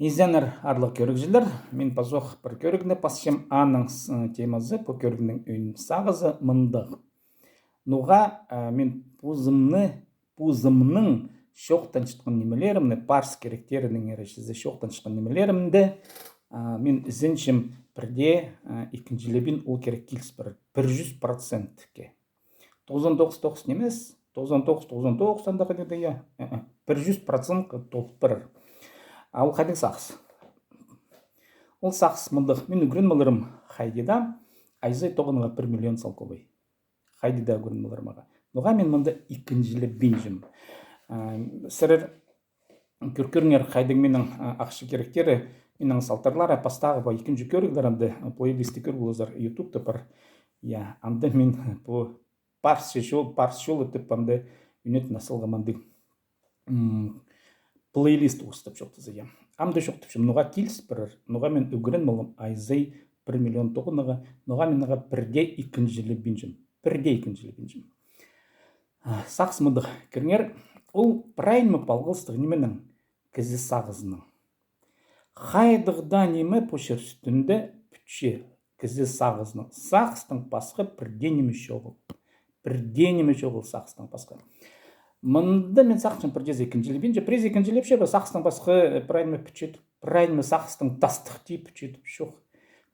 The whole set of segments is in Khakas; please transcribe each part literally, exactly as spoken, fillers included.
Изеннер, аарлығ кӧрігҷілер, мин пазох пір кӧрігні пасчам, аның с-, темазы, пу кӧрігнің ӧӧн сағызы мындағ. Ноға, а, мин позымны, позымның чоохтанчатхан нимелерімні, парыс киректерінеңер чізе чоохтанчатхан нимелерімні, а, мин ізенчем пірдее, а, ікінҷілебин ол кирек киліс парар. Пір чӱс процентке. Тоғызон тоғыс, тоғыс нимес, тоғызон тоғыс, тоғызон тоғыс андағ кӧрігде, я. Э, э, пір чӱс процентке толып парар. А ол хайдағ сағыс? Ол сағыс мындағ. Мин ӱгреніп аларым хайди даа айзай тоғынарға пір миллион салковай. Хайди даа ӱгреніп аларым ағаа. Ноға мин мында ікінҷілебинчем? А, сірер кӧр-, кӧріңер, хайдағ минің, а, ахча киректері, минің салтарлары, пастағы ба ікінҷі кӧріглер, анда, а, плейлистті кӧр поларзар ютубта пар. Я, анда мин пу парыс чол, парыс чол тіп анда ӱнетін асылға мындағ, м, плейлист устап чоохтаза, я. Амды чоохтапчам, ноға киліс парар, ноға мин ӱгреніп алам айзай пір миллион тоғынарға, ноға мин ағаа пірдее ікінҷілебинчем, пірдее ікінҷілебинчем. А, сағыс мындағ, кӧріңер, ол прай ниме палғалыстығ нименең, кізі сағызынаң. Хайдағ даа ниме пу чир ӱстӱнде пӱтче кізі сағызынаң. Сағыстаң пасха пірдее ниме чоғыл. Пірдее ниме чоғыл сағыстаң пасха. Мында мин сағынчам, пірдеезі ікінҷілебинче, пірдеезі ікінҷілепче бе, сағыстаң пасха, э, прай ниме пӱтче тіп, прай ниме сағыстаң тастых тіп пӱтче тіп, чох.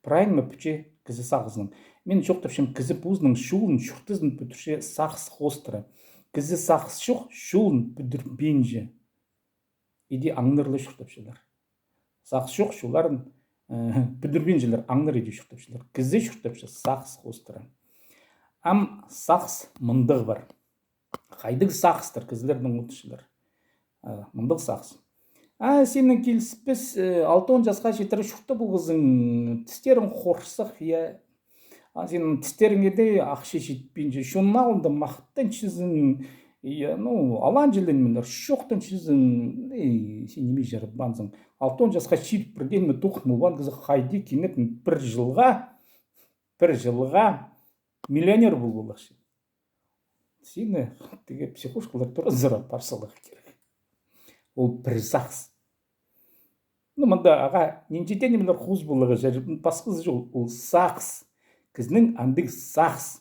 Прай ниме пӱтче кізі сағызынаң. Мин чоохтапчам, кізі позының чолын, чуртазын пӱдірче сағыс хоостыра. Кізі сағыс чох, чолын пӱдірбинче. Иди аңнар ла чуртапчалар. Сағыс чох, чолларын, э, пӱдірбинчелер, аңнар иди чуртапчалар. Кізі чуртапча сағыс хоостыра. Ам сағыс мындағ пар. Хайдағ сағыстар кізілернең одырчалар? Э, мындағ сағыс. А, синің киліспес, э, алтон часха читіре чуртап полғазың, тістерің хорсах, я, а синің тістеріңе дее ахча читпинче, чон алнында махтанчазың, я, ну, алаң чіли нимелер, чоохтанчазың, ей, син ниме чарабаанзың. Алтон часха чит пірдеме тоғын полбаан кізі хайди кинетін пір чылға, пір чылға миллионер полып аларҷы. Сині тігі психушкалар тура сыра пар саларға кирек. Ол пір сағыс. Ну, мында ағаа нинҷе-де нимелер хоос поларға чарир, пасхазы чох, ол сағыс. Кізінің андағ сағыс.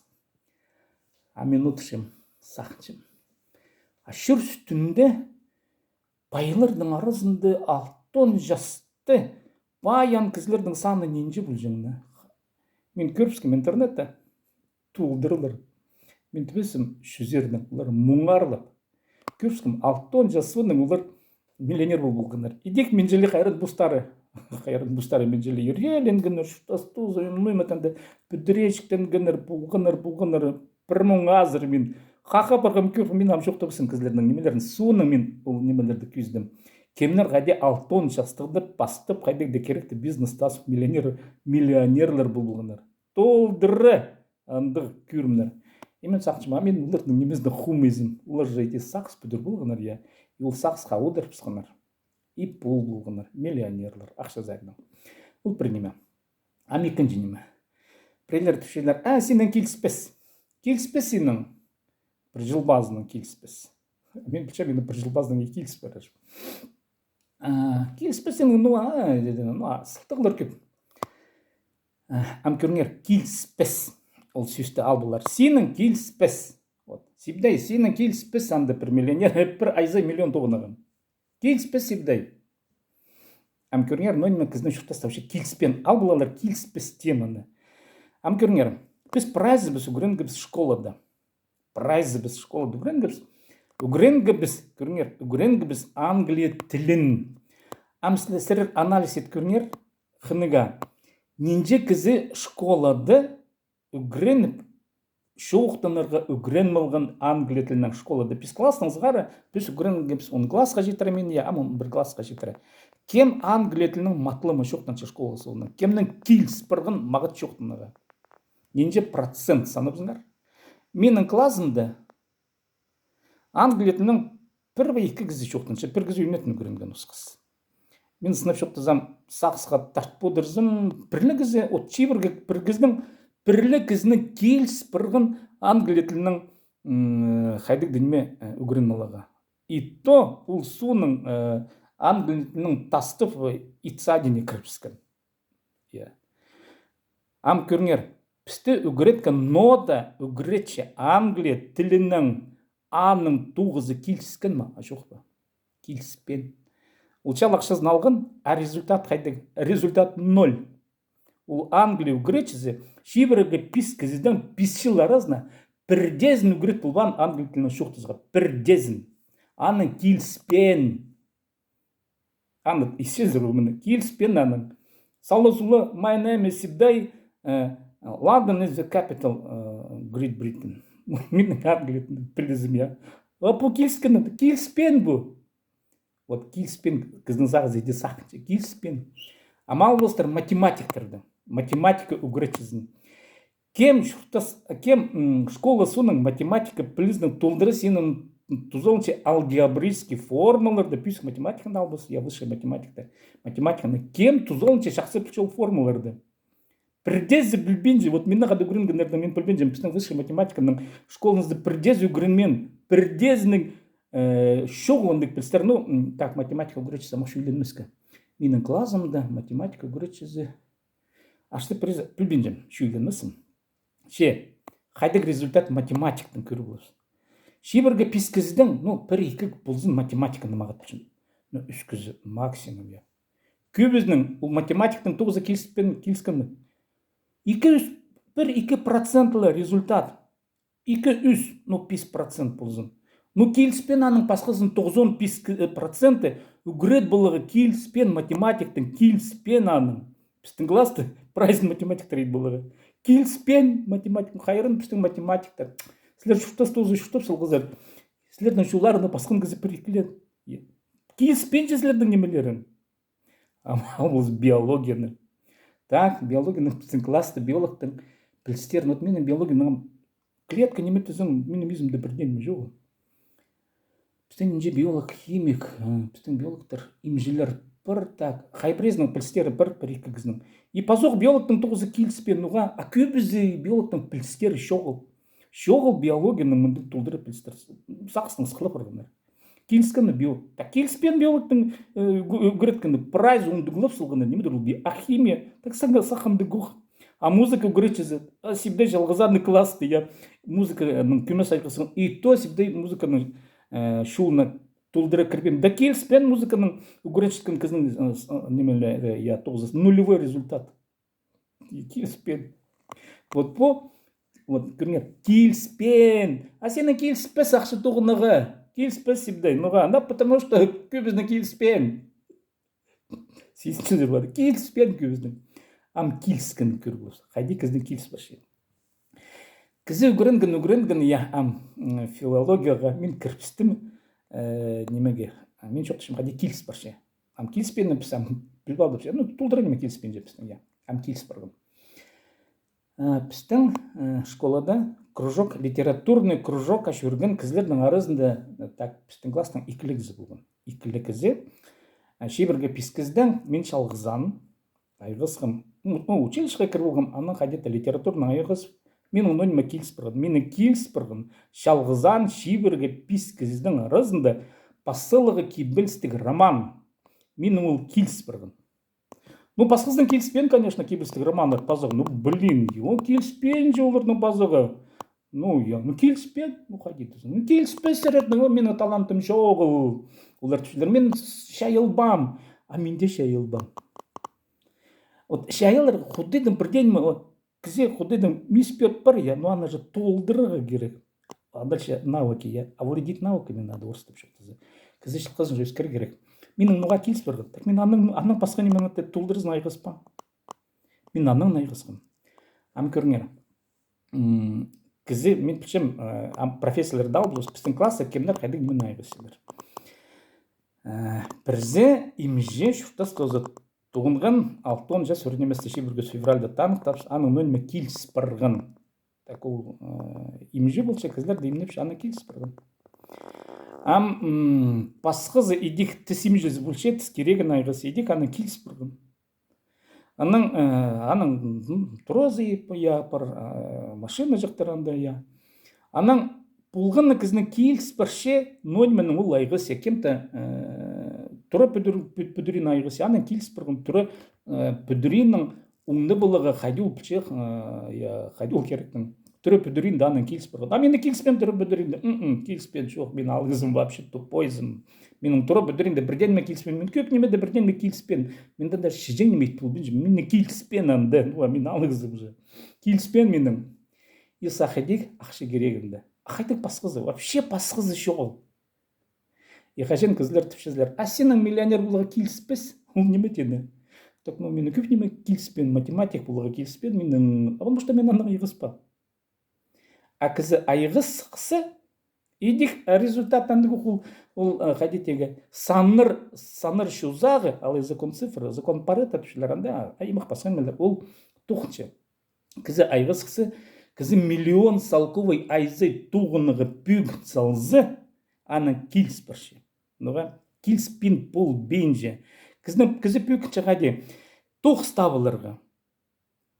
А мин одырчам, сағынчам. А чир ӱстӱнде пайларның аразында алтон часты паян кізілернің саны нинҷе полҷаң на? Мин кӧрібіскем интернетте, толдырлар. Мин тібеспеем, чӱзернең, олар муңарлап. Кӧрібіскем, алтон частығ соонаң олар миллионер полып полғаннар. Идӧк мин чіли хайран постары, хайран постары мин чіли иргеленгеннер, чуртас тооза, ну, ниме тее, пӱдірҷіктенгеннер, полғаннар, полғаннар. Пір муң азыр мин хахап парғам, кӧр, мин ам чоохтабаспын кізілернің нимелерін. Соонаң мин ол нимелерді кӧзідім. Кемнер хайди алтон частығда пастап, хайдағ-да киректі бизнес тастап, миллионер, миллионерлер полып полғаннар. Толдыра андағ кӧрімнер. И мин сағынчам, а мин оларның нимезіне хомайзым. Олар же иди сағыс пӱдір полғаннар, я. И ол сағысха одырыбысханнар. И пол полғаннар миллионерлер, ахча саринаң. Ол пір ниме. Ам ікінҷі ниме. Піреелер тіпчелер, а, синең киліспес. Киліспес синең. Пір чыл пазынаң киліспес. Мин пілчем, мин пір чыл пазынаң киліс парар. А, киліспес синең, ну, а, теен, ну, а, сылтағлар кӧп. А, ам кӧріңер, киліспес. Ол сӧсті ал полар. Синең киліспес. Вот. Сибдей, синең киліспес анда пір миллионер, пір айза миллион тоғынарға. Киліспес сибдей. Ам кӧріңер, ну, ниме кізінің чуртаста вообще киліспеен. Ал поларлар киліспес теманы. Ам кӧріңер, піс прайзыбыс ӱгренгебіс школада. Прайзыбыс школада ӱгренгебіс. Ӱгренгебіс, кӧріңер, ӱгренгебіс англия тілін. Ам сіле-, сірер анализ ит кӧріңер, хынығ. Нинҷе кізі школада ӱгреніп, чоохтанарға ӱгреніп алған англия тілінең школада. Піс класстаң сығара, піс ӱгренгебіс он классха читіре мин, я, ам он пір классха читіре. Кем англия тілінең матлама чоохтанча школа соонаң? Кемнең киліс парған мағат чоохтанарға? Нинҷе процент санабызыңар? Минің клазымда англия тілінең пір бе ікі кізі чоохтанча, пір кізі ӱнетін ӱгренген осхас. Мин сынап чоохтазам, сағысха тартып одырзам, пір ле кізі, от чибіргі пір кізінің, пір ле кізінің киліс парған англия тілінең, м, хайдағ-да ниме, э, ӱгреніп аларға. И то ол соонаң, э, Англия тілінің тастап, э, ит садине кірібіскен. Я. Ам кӧріңер, пісті ӱгреткен, нода ӱгретчі англия тілінең, аның тоғызы киліскен ме, а чох па? Киліспеен. Ол чал ахчазын алған, а результат хайдағ? Результат ноль. Ол англия ӱгретчізі чибіргі пис кізідең пис чыл аразына пірдезін ӱгрет полбаан англия тілінең чоохтазарға. Пірдезін. Аның киліспеен. Аны исчезер, ол мына киліспеен аның. Сала сула, my name is Сибдей, э, London is the capital, э, Great Britain. Минің англия тілін пілдізім, я. А пу киліскен, киліспеен пу. Вот киліспеен, кізінің сағызы иди сағынча, киліспеен. Ам ал полыстар математиктерді. Математика ӱгретчізін. Кем чуртас, кем, м, школа соонаң математика пілізінең толдыра синің тузаланча алгебрический формулаларды, пӱсік математиканы ал полза, я, высшая математика. Математиканы кем тузаланча чахсы пілче ол формулаларды? Пірдеезі пілбинче, вот мині хада ӱгренгеннердең мин пілбинчем, пістің высшая математиканың школазында пірдеезі ӱгренмеен, пірдеезінің, э, чоғыл андағ пілістер, ну, м, так, математика ӱгретчізі ам ох чӱйленмеске. Минің клазымда математика ӱгретчізі Ашты пірезі пілбинчем, чӱйленмессің. Че, хайдағ результат математиктің, кӧр полза. Чибіргі пис кізідең, ну, пір-ікі ползын математиканы мағат пілче. Ну, ӱс кізі максимум, я. Кӧбізінің ол математиктің тоғызы киліспеен, киліскен. Ікі, ӱс, пір-ікі процент ла результат. Ікі, ӱс, ну, пис процент ползын. Ну, киліспеен аның пасхазын тоғызон пис кі-, э, проценті ӱгрет поларға, киліспеен математиктің, киліспеен аның. Пістің класста прайзын математиктер ит поларға. Киліспеен математик, хайран пістің математиктер. Сілер чуртас тооза чуртап салғазар. Сілернің чолларыңны пасхан кізі пір-ікі ле. Киліспинче сілернің нимелерің. Ам, ам ол биологияны. Так, биологияның пістің класста биологтың пілістерін. Вот минің биологияның клетка ниме тізең, минің изімде пірдеңе чоғыл. Пістің нинҷе биолог, химик, э, пістің биологтар, имҷілер пір, так, хай пірезінің пілістері пір, пір-ікі кізінің. И пазох биологтың тоғызы киліспеен, ноға, а кӧбізі биологтың пілістері чоғыл. Чоғыл биологияның мындағ толдыра пілістер. Сағыстың сыхлап парғаннар. Киліскен бе биолог? Так, киліспеен биологтың, э, ӱг-, ӱгреткені, прайзы оңдығлап салғаны, ниме ол би-, а химия, так саңа сахамды гух. А музыка ӱгретчізі, а, Сибдей чалғызааны класста, я, музыканың кӧмес айғызын, и то Сибдей музыканың, э, чолына толдыра кірбеен. Да киліспеен музыканың ӱгретчеткен кізінің, э, с-, э, нимелері, я, тоғызы, нулевой результат. Киліспеен. Вот пу, вот, кӧріңер, киліспеен. А сені киліспес ахча тоғынарға. Киліспес Сибдей. Ноға? Да потому что кӧбізі киліспеен. Сизінче дее пар. Киліспеен кӧбізі. Ам киліскен кӧр полза. Хайди кізінің киліс парча. Кізі ӱгренген, ӱгренген, я, ам, м, филологияға мин кірібістім, э, нимеге, а, мин чоохтапчам, хайди киліс парча. Ам киліспеен піс, ам, піліп алдыбыс, я, ну, толдыра ниме киліспинче пістің, я, ам киліс парған. Э, пістің, э, школада кружок, литературный кружокха чӧрген кізілернің аразында, э, так, пістің класстың ікі ле кізі полған. Ікі ле кізі, э, чибіргі пис кізідең мин чалғызаан айғасхам, ну, ну, училищеға кір полғам, анаң хайди-да литературный айғас, минің ноо ниме киліс парған. Минің киліс парған чалғызаан чибіргі пис кізінің аразында пас саларға кибелістіг роман. Минің ол киліс парған. Ну, пасхазынаң киліспеен, конечно, кибелістіг романнар пазох. Ну, блин, ё, киліспеен же оларның пазығы. Ну, я, ну, киліспеен, ну, хайди тізең. Ну, киліспес сірернің, ол минің талантым чоғыл. Олар тіпчелер, мин чайылбаам, а мин дее чайылбаам. Вот чайыларға Худайдың пірдеңе, вот, кізее Худайдың мис пӧріп пар, я, ну, аны же толдырарға кирек. А дальше навыки, я. Овладеть навыками надо, орыстап чоохтаза. Кізі чылғызын же ӧскер кирек. Минің ноға киліс парған. Так мин анаң, анаң пасха ниме толдырзын айғаспаам. Мин анаң айғасхам. Ам кӧріңер. М, кізі, мин пілчем, э, ам профессорлар даа полыс, пістің класста кемнер хайдағ ниме айғасчалар. Э, пірсі имҷі чуртас тооза тоғынған, алтон час ӱр ниместе чибіргі февральда таныхтапча, аның ноо ниме киліс парған. Так ол, э, имҷі полча, кізілерді имнепче, анаң киліс парған. Ам, м, пасхазы идӧк тіс имҷізі полча, тіс кирегін айғасча, идӧк анаң киліс парған. Анаң, э, анаң, м, туразы, я, пар, э, машина чахтар анда, я. Анаң полған на кізінің киліс парча, ноо нименең ол айғасча, кем-то, э, Тура пӱдір-, пӱ-, пӱдірин айғыс, анаң киліс парған, тура, э, пӱдіриннің оңны поларға хайди ол пілче, э, я, хайди ол киректің. Тура пӱдірин даа анаң киліс парған. А минің киліспеен тура пӱдірин дее. М-м, киліспеен, чох, мин алғызым вообще тупойзым. Минің тура пӱдірин дее пірдееме киліспеен, мин кӧп ниме дее пірдееме киліспеен. Мин даа чіҷең ниме ит полбинчам, минің киліспеен анда. Ну, а мин алғызым же. Киліспеен минің. И сағам идӧк ахча кирегінде. А хайдағ пасхазы, вообще пасхазы чоғыл. И хаҷан кізілер тіпчезер: «А синің миллионер поларға киліспес». Ол ниме теені? Так, ну, минің кӧп ниме киліспеен, математик поларға киліспеен, минің, потому что мин анаң айғыспаам. А кізі айғыс сыхса, идӧк результат андағ ол, ол, э, хайди тееге, саннар, саннар чузағы, алай закон цифр, закон Парето тіпчелер анда, аймах пасхан мелер, ол тоғынча. Кізі айғыс сыхса, кізі миллион салковай айзай тоғынарға пӧгін салза, анаң киліс парча. Ноға? Киліспин полбинча. Кізі, кізі пӧгінче хайди тоғыс табыларға.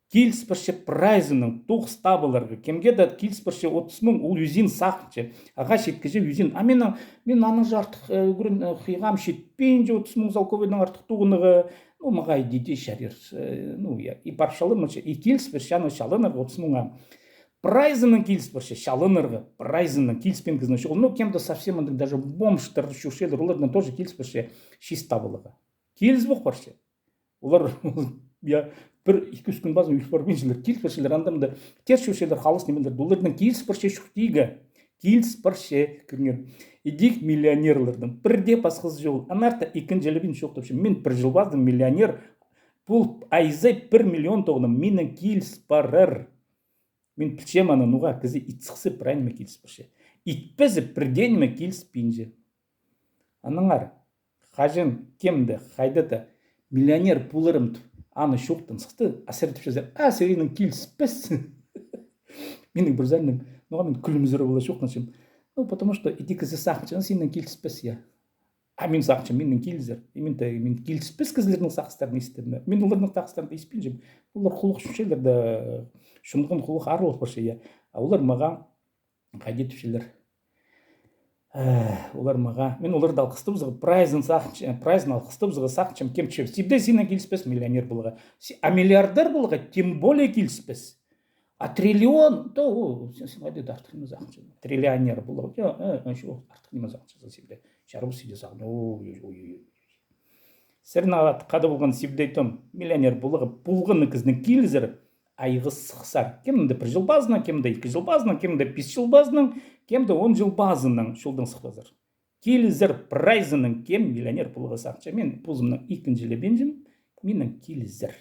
Киліс парча прайзынаң тоғыс табыларға. Кемге даа киліс парча отыс муң, ол ӧзін сағынча. Ағаа читкіҷе ӧзін. А мин, мин анаң же артых, э, ӱгрен, э, хыйғам читпинче отыс муң салковайнаң артых тоғынарға. Ну, мағаа иди дее чарир. Э, ну, я, и парып чалармын че, и киліс парча анаң чаланарға отыс муңға. Прайзынаң киліс парча чаланарға, прайзынаң, киліспеен кізінең чоғыл. Ну, кем-то совсем андағ, даже бомжтар чӧрчелер, оларнаң тоже киліс парча чиис табыларға. Киліс пол парча. Олар, я, пір-ікі-ӱс кӱн пазын ӧл парбинчалар, киліс парчалар, анда-мында тер чӧрчелер, халас нимелер. Оларнаң киліс парча чох тигі. Киліс парча, кӧріңер. Идӧк миллионерлернің пір дее пасхазы чоғыл. Аннаңар таа ікінҷілебин чоохтапчам. Мин пір чыл пазын миллионер полып, айзай пір миллион тоғынам, минің киліс парар. Мин пілчем аны, ноға кізі ит сыхса, прай ниме киліс парча. Итпезі, пірдее ниме киліспинче. Аннаңар, хаҷан кем дее, хайда даа миллионер поларым тіп, аны чоохтаан сыхса, а сірер тіпчезер: «А, сірернең киліспес». Минің пір саринаң, ноға мин кӱлімзіреп ала чоохтанчам. Ну, потому что иди кізі сағынча, синең киліспес, я. А мин сағынчам, минең килізер. И мин тее, мин киліспес кізілернің сағыстарын истерме. Мин оларның сағыстарын испинчем. Олар хулах чӧрчелер дее, чонған хулах арылып парча, я. А олар мағаа хайди тіпчелер. Э, олар мағаа, мин оларды алғыстабызарға, прайзын сағынчам, прайзын алғыстабызарға сағынчам, кем тіпче: «Сибдей, синең киліспес миллионер поларға». Си-, а миллиардер поларға тем более киліспес. А триллион, то, о, син, син хайди даа артых ниме сағынчазың. Триллионер поларға, я, э, э, чох, артых ниме сағынчазың сибдей. Чарабас иди сағын. Ой, ой, ой, ой. Сірернің хада полған сибдей тон миллионер поларға, полғаны кізінің килізер, айғыс сыхсар. Кем дее пір чыл пазынаң, кем дее ікі чыл пазынаң, кем дее пис чыл пазынаң, кем дее он чыл пазынаң, чолдаң сыхпазар. Килізер прайзынаң кем миллионер поларға сағынча. Мин позымнаң ікінҷілебинчем, минең килізер.